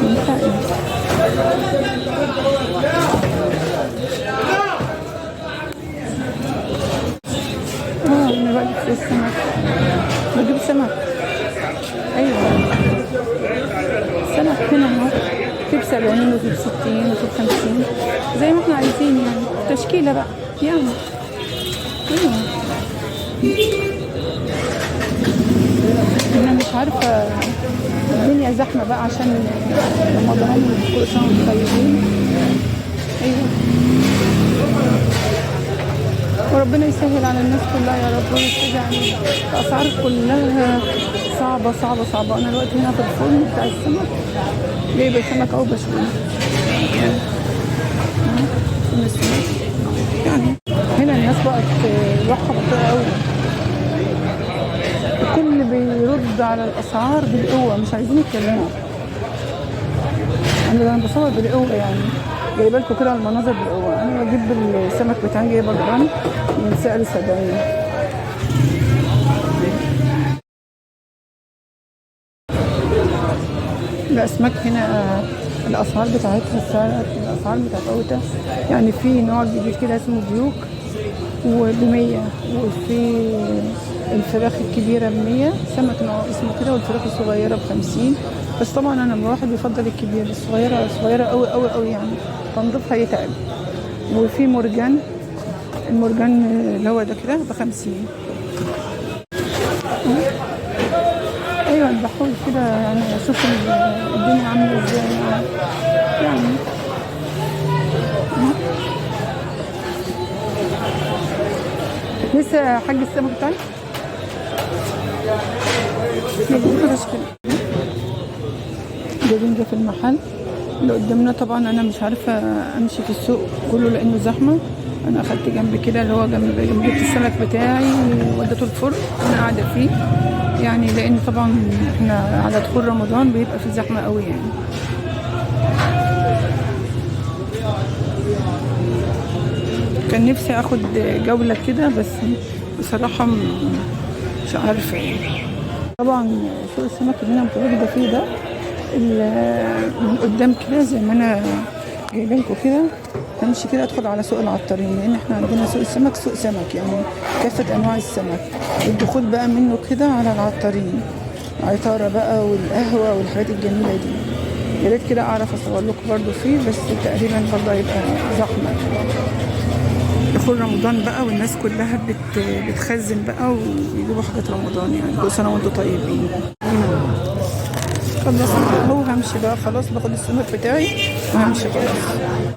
بتاع ايه؟ انا بقى في السمك، بجيب سمك. ايوه سمك هنا اهو، في ب70 وفي ب60 وفي ب50، زي ما احنا عايزين يعني، تشكيلة بقى يعني. ايوه انا مش عارفة، الدنيا زحمة بقى عشان رمضان وكل سنة وانتم طيبين. ايوه وربنا يسهل على الناس كلها يا رب ويستجيب علينا. الاسعار كلها صعبة صعبة صعبة. انا دلوقتي هنا في الفرن بتاع السمك، جايبه سمك او بشوي فرن السمك يعني. هنا الناس بقت روحها بطيئه قوي، الكل بيرد على الاسعار بالقوة، مش عايزين يتكلموا. انا بصور بالقوة يعني، جايبه لكم كده المناظر بالقوة. انا بجيب السمك بتاعي، جايبه جرام من سعر 70. الاسماك هنا الاسعار بتاعتها، السعر الاسعار متفاوتة يعني. في نوع جديد كده اسمه ديوك وب100، وفي الفراخ الكبيرة ب100، سمك نوع اسمه كده، والفراخ الصغيرة ب50. بس طبعا انا الواحد بيفضل الكبير، الصغيرة صغيرة قوي قوي قوي يعني، تنظيفها يتعب. وفي مرجان، المرجان اللي هو ده كده ب50. ايوه انا بحاول كده يعني اشوف الدنيا عامله ازاي يعني. لسه حاج السمك بتاعي كده جايبين ده في المحل اللي قدامنا. طبعا انا مش عارفه امشي في السوق كله لانه زحمة. انا اخدت جنب كده اللي هو جنب جبت السمك بتاعي ووديته الفرن وانا قاعدة فيه يعني، لان طبعا احنا على دخول رمضان بيبقى في زحمة قوي يعني. كان نفسي اخد جولة كده بس بصراحة مش عارفه يعني. طبعا سوق السمك اللي انا متواجدة فيه ده من قدام كده زي ما انا جايبه لكم كده، همشي كده ادخل على سوق العطارين، لان احنا عندنا سوق السمك سوق سمك يعني كافة انواع السمك. الدخول بقى منه كده على العطارين، عطاره بقى والقهوة والحاجات الجميلة دي. يا ريت كده اعرف اصور لكم برده فيه، بس تقريبا برده هيبقى زحمة. دخول رمضان بقى والناس كلها بتخزن بقى ويجيبوا حاجات رمضان يعني. كل سنة وانتم طيبين. خلصت اهو، همشي بقى خلاص، باخد السمك بتاعي وهمشي خلاص.